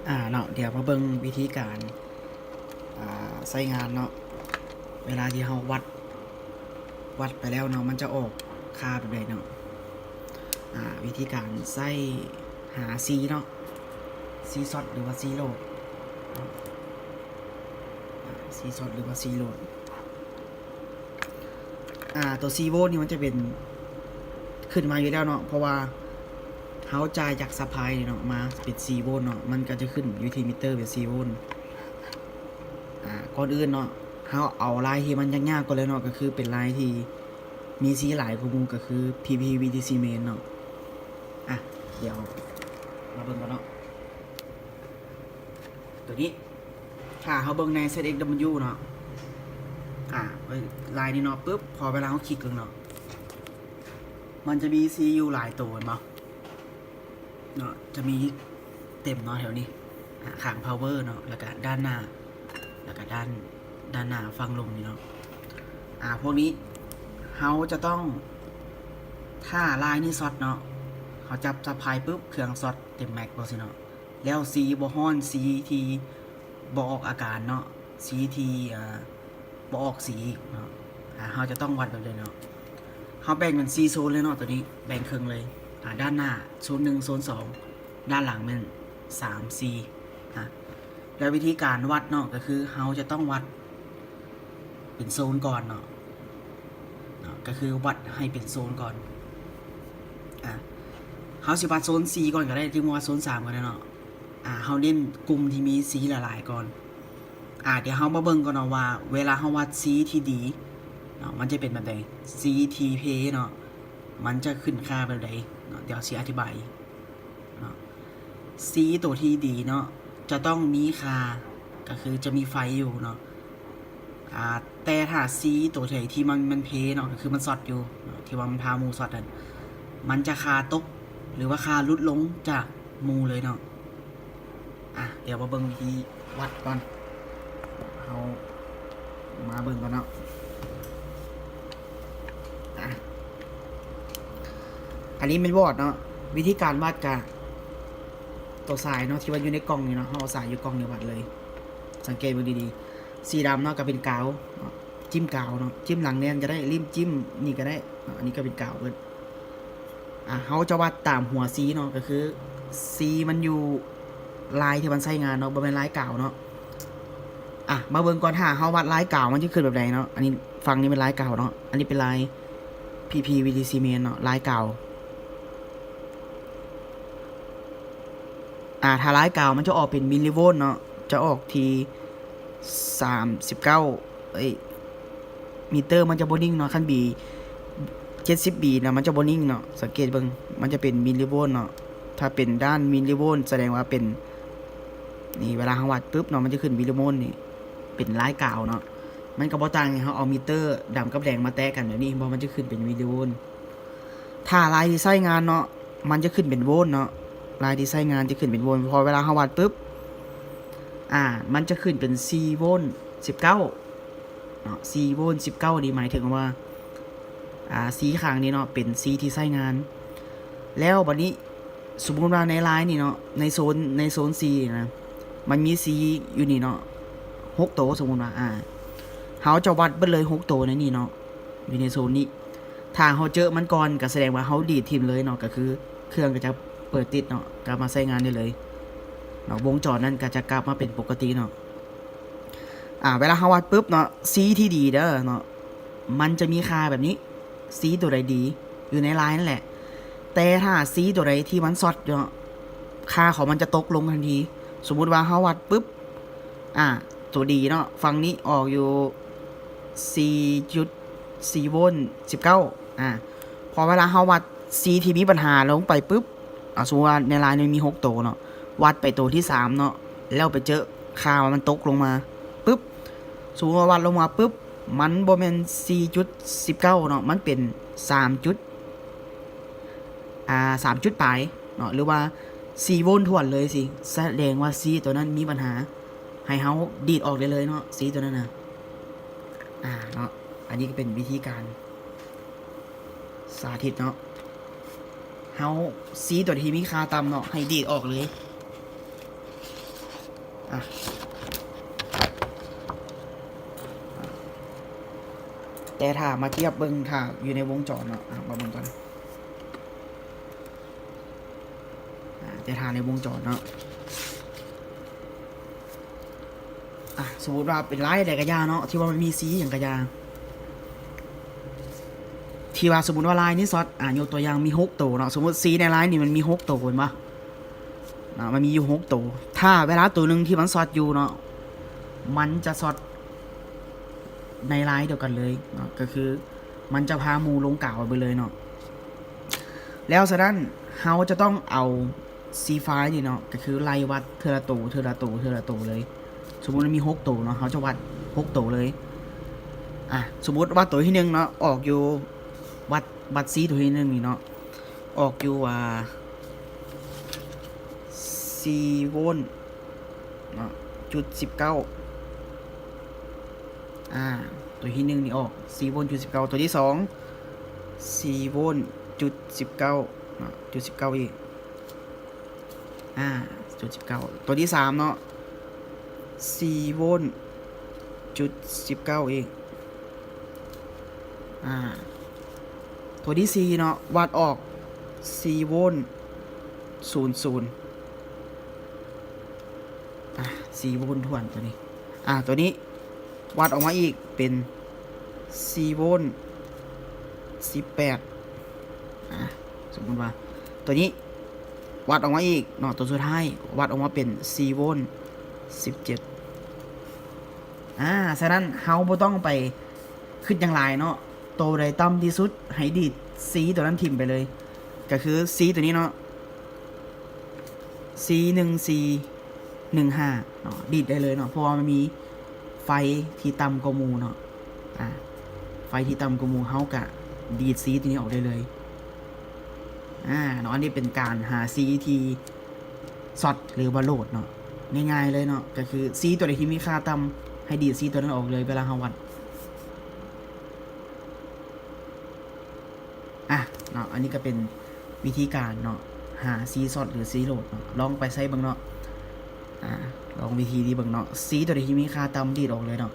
ອາ ເນາະ ດຽວມາເບິ່ງວິທີການ ອາ ໃຊ້ງານເນາະ ເວລາທີ່ເຮົາວັດ ວັດໄປແລ້ວເນາະ ມັນຈະອອກຄ່າແບບໃດເນາະ. ອາ ວິທີການໃຊ້ຫາ C ເນາະ C short ຫຼືວ່າ C load ເນາະ ອາ C short ຫຼືວ່າ C load. ອາ ຕົວ C volt ນີ້ມັນຈະເປັນ ຂຶ້ນມາຢູ່ແລ້ວເນາະ ເພາະວ່າເຮົາຈ່າຍຈາກ supply ເນາະ ມາເປັນ C volt ເນາະ ມັນກໍຈະຂຶ້ນຢູ່ທີ່ມິເຕີເປັນ C volt. ອາ ກ່ອນອື່ນເນາະ ເຮົາເອົາລາຍທີ່ມັນຍາກໆກ່ອນເລີຍເນາະ ກໍຄືເປັນລາຍທີ່ມີ C ຫຼາຍກວ່າໝູ່ ກໍຄື PPVDC main ເນາະ. ອາ ດຽວມາເບິ່ງກັນເນາະ ຕົວນີ້ ຖ້າເຮົາເບິ່ງໃນ ZXW ເນາະ ອາ ລາຍນີ້ເນາະ ປຶບ ພໍເວລາເຮົາຄລິກເບິ່ງເນາະ ມັນຈະມີ C ຢູ່ຫຼາຍໂຕ ເຫັນບໍ່ເນາະ ຈະມີເຕັມເນາະ ແຖວນີ້ ອາ ຂ້າງ power ເນາະ ແລ້ວກະດ້ານໜ້າ ແລ້ວກະດ້ານ ດ້ານໜ້າຝັ່ງລົງນີ້ເນາະ. ອາ ພວກນີ້ເຮົາຈະຕ້ອງ ຖ້າລາຍນີ້ຊັອດເນາະ ເຮົາຈັບ supply ປຶບ ເຄື່ອງຊັອດເຕັມແມັກ ຈັ່ງຊີ້ເນາະ ແລ້ວ C ບໍ່ຮ້ອນ C ທີ່ບໍ່ອອກອາການເນາະ C ທີ່ ເອີ ບໍ່ອອກສີເນາະ. ອາ ເຮົາຈະຕ້ອງວັດແບບໃດເນາະ ເຮົາແບ່ງເປັນສີ່ໂຊນເລີຍເນາະ ຕົວນີ້ແບ່ງເຄິ່ງເລີຍ ອາ ດ້ານໜ້າໂຊນໜຶ່ງ ໂຊນສອງ ດ້ານຫຼັງແມ່ນສາມ ສີ່ ອາ ແລ້ວວິທີການວັດເນາະ ກໍຄືເຮົາຈະຕ້ອງວັດເປັນໂຊນກ່ອນເນາະ ເນາະ ກໍຄືວັດໃຫ້ເປັນໂຊນກ່ອນ. ອາ ເຮົາຊິວັດໂຊນສີ່ກ່ອນກໍໄດ້ ຫຼືວ່າໂຊນສາມກໍໄດ້ເນາະ. ອາ ເຮົາເນັ້ນກຸ່ມທີ່ມີ C ຫຼາຍໆກ່ອນ. ອາ ດຽວເຮົາມາເບິ່ງກ່ອນເນາະວ່າ ເວລາເຮົາວັດ C ທີ່ດີເນາະ ມັນຈະເປັນແບບໃດ C ທີ່ເພເນາະ ມັນຈະຂຶ້ນຄ່າແບບໃດເນາະ ດຽວຊິອະທິບາຍເນາະ. C ໂຕທີ່ດີເນາະ ຈະຕ້ອງມີຄ່າ ກໍຄືຈະມີໄຟຢູ່ເນາະ. ອາ ແຕ່ຖ້າ C ໂຕໃດທີ່ມັນ ມັນເພເນາະ ກໍຄືມັນຊັອດຢູ່ເນາະ ທີ່ວ່າມັນພາໝູ່ຊັອດນັ້ນ ມັນຈະຄ່າຕົກ ຫຼືວ່າຄ່າຫຼຸດລົງຈາກໝູ່ເລີຍເນາະ. ອາ ດຽວມາເບິ່ງວິທີວັດກ່ອນ ເຮົາມາເບິ່ງກ່ອນເນາະ. ອາ ອັນນີ້ແມ່ນວອດເນາະ ວິທີການວັດກະ ຕົວສາຍເນາະ ທີ່ວ່າຢູ່ໃນກ່ອງນີ້ເນາະ ເຮົາເອົາສາຍຢູ່ກ່ອງນີ້ວັດເລີຍ. ສັງເກດເບິ່ງດີໆ ສີດຳເນາະ ກໍເປັນກາວເນາະ ຈິ້ມກາວເນາະ ຈິ້ມຫຼັງແໜ້ນກໍໄດ້ ລິ້ມຈິ້ມນີ້ກໍໄດ້ເນາະ ອັນນີ້ກໍເປັນກາວເບິດ. ອາ ເຮົາຈະວັດຕາມຫົວ C ເນາະ ກໍຄື C ມັນຢູ່ລາຍທີ່ມັນໃຊ້ງານເນາະ ບໍ່ແມ່ນລາຍກາວເນາະ. ອາ ມາເບິ່ງກ່ອນ ຖ້າເຮົາວັດລາຍກາວມັນຈະຂຶ້ນແບບໃດເນາະ. ອັນນີ້ ຝັ່ງນີ້ເປັນລາຍກາວເນາະ ອັນນີ້ເປັນລາຍ PPVDC main ເນາະ ລາຍກາວ. ອາ ຖ້າລາຍກາວມັນຈະອອກເປັນມິນລິໂວນເນາະ ຈະອອກທີ່ສາມສິບເກົ້າ ເອີຍ ມິເຕີມັນຈະບໍ່ນິ່ງເນາະ ຄັນບີ ເຈັດສິບບີນະ ມັນຈະບໍ່ນິ່ງເນາະ. ສັງເກດເບິ່ງ ມັນຈະເປັນມິນລິໂວນເນາະ ຖ້າເປັນດ້ານມິນລິໂວນ ສະແດງວ່າເປັນ ນີ້ ເວລາເຮົາວັດປຶບເນາະ ມັນຈະຂຶ້ນມິນລິໂວນນີ້ ເປັນລາຍກາວເນາະ. ມັນກໍບໍ່ຕ່າງໃຫ້ເຮົາເອົາມິເຕີດຳກັບແດງມາແຕະກັນແບບນີ້ ເຫັນບໍ່ ມັນຈະຂຶ້ນເປັນມິນລິໂວນ. ຖ້າລາຍທີ່ໃຊ້ງານເນາະ ມັນຈະຂຶ້ນເປັນໂວນເນາະ ລາຍທີ່ໃຊ້ງານຈະຂຶ້ນເປັນໂວນ. ພໍເວລາເຮົາວັດປຶບ ອາ ມັນຈະຂຶ້ນເປັນສີ່ໂວນສິບເກົ້າເນາະ ສີ່ໂວນສິບເກົ້ານີ້ໝາຍເຖິງວ່າ ອາ ສີ່ຂ້າງນີ້ເນາະ ເປັນສີ່ທີ່ໃຊ້ງານ. ແລ້ວບັດນີ້ ສົມມຸດວ່າໃນລາຍນີ້ເນາະ ໃນໂຊນ ໃນໂຊນສີ່ນະ ມັນມີສີ່ຢູ່ນີ້ເນາະ ຫົກໂຕ ສົມມຸດວ່າ ອາ ເຮົາຈະວັດເບິດເລີຍຫົກໂຕໃນນີ້ເນາະ ຢູ່ໃນໂຊນນີ້. ຖ້າເຮົາເຈີມັນກ່ອນ ກໍສະແດງວ່າເຮົາດີດຖິ້ມເລີຍເນາະ ກໍຄືເຄື່ອງກໍຈະເປີດຕິດເນາະ ກັບມາໃຊ້ງານໄດ້ເລີຍເນາະ ວົງຈອນນັ້ນກໍຈະກັບມາເປັນປົກກະຕິເນາະ. ອາ ເວລາເຮົາວັດປຶບເນາະ C ທີ່ດີເດີເນາະ ມັນຈະມີຄ່າແບບນີ້ C ໂຕໃດດີ ຢູ່ໃນລາຍນັ້ນແຫຼະ. ແຕ່ຖ້າ C ໂຕໃດທີ່ມັນຊັອດເນາະ ຄ່າຂອງມັນຈະຕົກລົງທັນທີ. ສົມມຸດວ່າເຮົາວັດປຶບ ອາ ໂຕດີເນາະ ຝັ່ງນີ້ອອກຢູ່ສີ່ຈຸດສີ່ໂວນສິບເກົ້າ ອາ ພໍເວລາເຮົາວັດ C ທີ່ມີບັນຫາລົງໄປປຶບ ອາ ສົມມຸດວ່າໃນລາຍນີ້ມີຫົກໂຕເນາະ ວັດໄປໂຕທີສາມເນາະ ແລ້ວໄປເຈີຄ່າວ່າມັນຕົກລົງມາປຶບ ສົມມຸດວ່າວັດລົງມາປຶບ ມັນບໍ່ແມ່ນສີ່ຈຸດສິບເກົ້າເນາະ ມັນເປັນສາມຈຸດ ອາ ສາມຈຸດປາຍເນາະ ຫຼືວ່າສີ່ໂວນຖ້ວນເລີຍຊີ້ ສະແດງວ່າ C ໂຕນັ້ນມີບັນຫາ ໃຫ້ເຮົາດີດອອກໄດ້ເລີຍເນາະ C ໂຕນັ້ນນະ. ອາ ເນາະ ອັນນີ້ກໍເປັນວິທີການ ສາທິດເນາະ ເຮົາ C ຕົວທີ່ມີຄ່າຕ່ຳເນາະ ໃຫ້ດີດອອກເລີຍ. ອ່ະ ແຕ່ຖ້າມາທຽບເບິ່ງ ຖ້າຢູ່ໃນວົງຈອນເນາະ ອ່ະ ມາເບິ່ງກ່ອນ ອ່າ ແຕ່ຖ້າໃນວົງຈອນເນາະ ອ່ະ ສົມມຸດວ່າເປັນລາຍໃດກະຢ່າເນາະ ທີ່ວ່າມັນມີສີຫຍັງກະຢ່າ ທີ່ວ່າສົມມຸດວ່າລາຍນີ້ຊັອດ ອ່າ ຍົກຕົວຢ່າງມີຫົກໂຕເນາະ ສົມມຸດສີໃນລາຍນີ້ມັນມີຫົກໂຕແມ່ນບໍ່? ເນາະ ມັນມີຢູ່ຫົກໂຕ ຖ້າເວລາໂຕໜຶ່ງທີ່ມັນຊັອດຢູ່ເນາະ ມັນຈະຊັອດໃນລາຍດຽວກັນເລີຍເນາະ ກະຄືມັນຈະພາໝູ່ລົງກາວໄປເບິດເລີຍເນາະ ແລ້ວສະນັ້ນເຮົາຈະຕ້ອງເອົາສີຟ້ານີ້ເນາະ ກະຄືໄລ່ວັດເທື່ອລະໂຕ ເທື່ອລະໂຕ ເທື່ອລະໂຕເລີຍ ສົມມຸດມັນມີຫົກໂຕເນາະ ເຮົາຈະວັດຫົກໂຕເລີຍ ອ່ະ ສົມມຸດວັດໂຕທີໜຶ່ງເນາະ ອອກຢູ່ ວັດ ວັດສີໂຕທີໜຶ່ງນີ້ເນາະ ອອກຢູ່ ອ່າ ສີ່ໂວນເນາະ ຈຸດສິບເກົ້າ ອ່າ ໂຕທີໜຶ່ງນີ້ອອກສີ່ໂວນຈຸດສິບເກົ້າ ໂຕທີສອງສີ່ໂວນຈຸດສິບເກົ້າເນາະ ຈຸດສິບເກົ້າອີກ ອ່າ ຈຸດສິບເກົ້າ ໂຕທີສາມເນາະ ສີ່ໂວນຈຸດສິບເກົ້າອີກ ອ່າ ໂຕທີສີ່ເນາະ ວັດອອກສີ່ໂວນສູນສູນ ອ່າ ສີ່ໂວນຖ້ວນໂຕນີ້ ອ່າ ໂຕນີ້ວັດອອກມາອີກເປັນສີ່ໂວນສິບແປດ ອ່າ ສົມມຸດວ່າໂຕນີ້ວັດອອກມາອີກເນາະ ໂຕສຸດທ້າຍວັດອອກມາເປັນສີ່ໂວນສິບເຈັດ ອ່າ ສະນັ້ນເຮົາບໍ່ຕ້ອງໄປຄຶດຫຍັງຫຼາຍເນາະ ໂຕໃດຕ່ຳທີ່ສຸດໃຫ້ດີດສີໂຕນັ້ນຖິ້ມໄປເລີຍ ກະຄືສີໂຕນີ້ເນາະ ສີ່ໜຶ່ງສີ່ໜຶ່ງຫ້າເນາະ ດີດໄດ້ເລີຍເນາະ ເພາະວ່າມັນມີໄຟທີ່ຕ່ຳກວ່າໝູ່ເນາະ ອ່າ ໄຟທີ່ຕ່ຳກວ່າໝູ່ ເຮົາກະດີດສີໂຕນີ້ອອກໄດ້ເລີຍ ອ່າ ເນາະ ອັນນີ້ເປັນການຫາສີທີ່ຊັອດ ຫຼືວ່າໂຫຼດເນາະ ງ່າຍໆເລີຍເນາະ ກະຄືສີໂຕໃດທີ່ມີຄ່າຕ່ຳ ໃຫ້ດີດສີໂຕນັ້ນອອກເລີຍເວລາເຮົາວັດ ອ່ະ ເນາະ ອັນນີ້ກະເປັນວິທີການເນາະ ຫາສີຊັອດ ຫຼື ສີໂຫຼດເນາະ ລອງໄປໃຊ້ເບິ່ງເນາະ ອ່າ ລອງວິທີນີ້ເບິ່ງເນາະ ສີໂຕໃດທີ່ມີຄ່າຕ່ຳ ດີດອອກເລີຍເນາະ